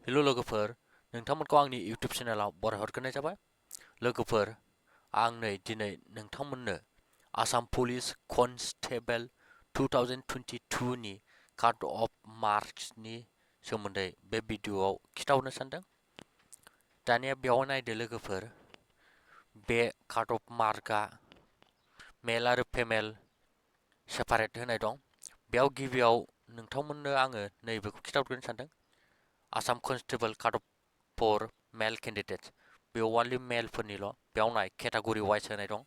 हेल' लोगोफोर, नोंथांमोनखौ आंनि इउटिउब चेनेलाव बराय हरग्रोनाय जाबाय। लोगोफोर, आं दिनै नोंथांमोननो आसाम पुलिस कनस्टेबल 2022 नि काट अफ मार्क्सनि सोमोन्दै बे भिडिअआव खिथाहरनो सानदों। दानिया बेयाव नायदो लोगोफोर, बे काट अफ मार्कआ मेल आरो फेमेल सेपारेट होनाय दं। बेयाव गिबियाव नोंथांमोननो आङो नैबेखौ खिथाहरग्रोनो सानदों। Assam Constable cutoff for male candidates बेयाव only मेलफोरनिल' बेयाव नाय केटागरि वाइज होनाय दं।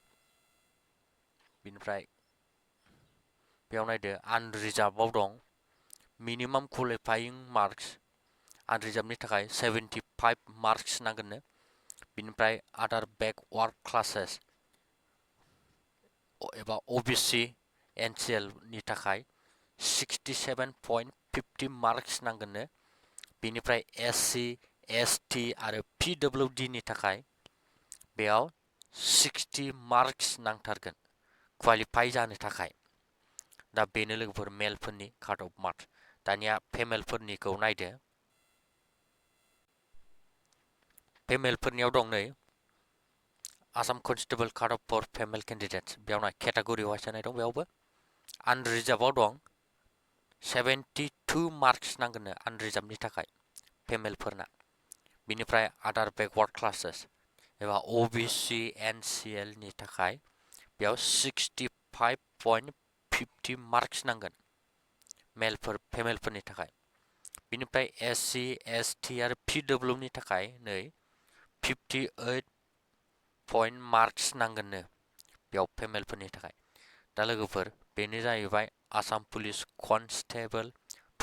बिनिफ्राय बेयाव नायदो आनरिजार्भआव दं मिनिमाम क्वालिफाइं मार्क्स आनरिजार्भनि थाखाय 75 मार्क्स नांगोननो। बिनिफ्राय आदार बेकवार्ड क्लासेस एबा OBC NCL नि थाखाय 67.50 मार्क्स नांगोननो। बिनिफ्राय SC ST आरो PWD नि थाखाय बेयाव 60 मार्क्स नांथारगोन क्वालिफाइ जानो थाखाय। दा बेनो लोगोफोर मेलफोरनि काट अफ मार्क्स। दानिया फेमेलफोरनिखौ नायदो। फेमेलफोरनियाव दं नै Assam constable cut off for female candidates बेयाव नाय केटागरि वाइज होनाय दं। बेयावबो आनरिजार्भआव दं 72 मार्क्स नांगोननो आनरिजार्भनि थाखाय फेमेलफोरना। बिनिफ्राय आदार बेकवार्ड क्लासेस एबा OBC NCL नि थाखाय बेयाव 65.50 मार्क्स नांगोन फेमेलफोरनि थाखाय। बिनिफ्राय SC ST आरो PW नि थाखाय नै 58 पॉइंट मार्क्स नांगोननो बेयाव फेमेलफोरनि थाखाय। दा लोगोफोर बेनो जाहैबाय आसाम पुलिस कनस्टेबल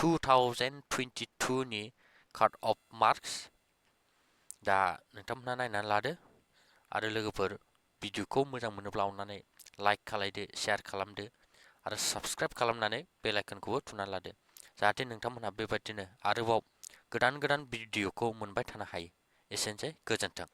2022 नि काट अफ मार्क्स। दा नोंथांमोनहा नायनानै लादो आरो लोगोफोर भिडिअखौ मोजां मोनोब्ला अननानै लाइक खालायदो, शेयार खालामदो आरो साबस्क्राइब खालामनानै बेल आइकनखौबो थुनानै लादो जाहाथे नोंथांमोनहा बेबायदिनो आरोबाव गोदान भिडिअखौ मोनबाय थानो हायो। एसेनोसै, गोजोन्थों।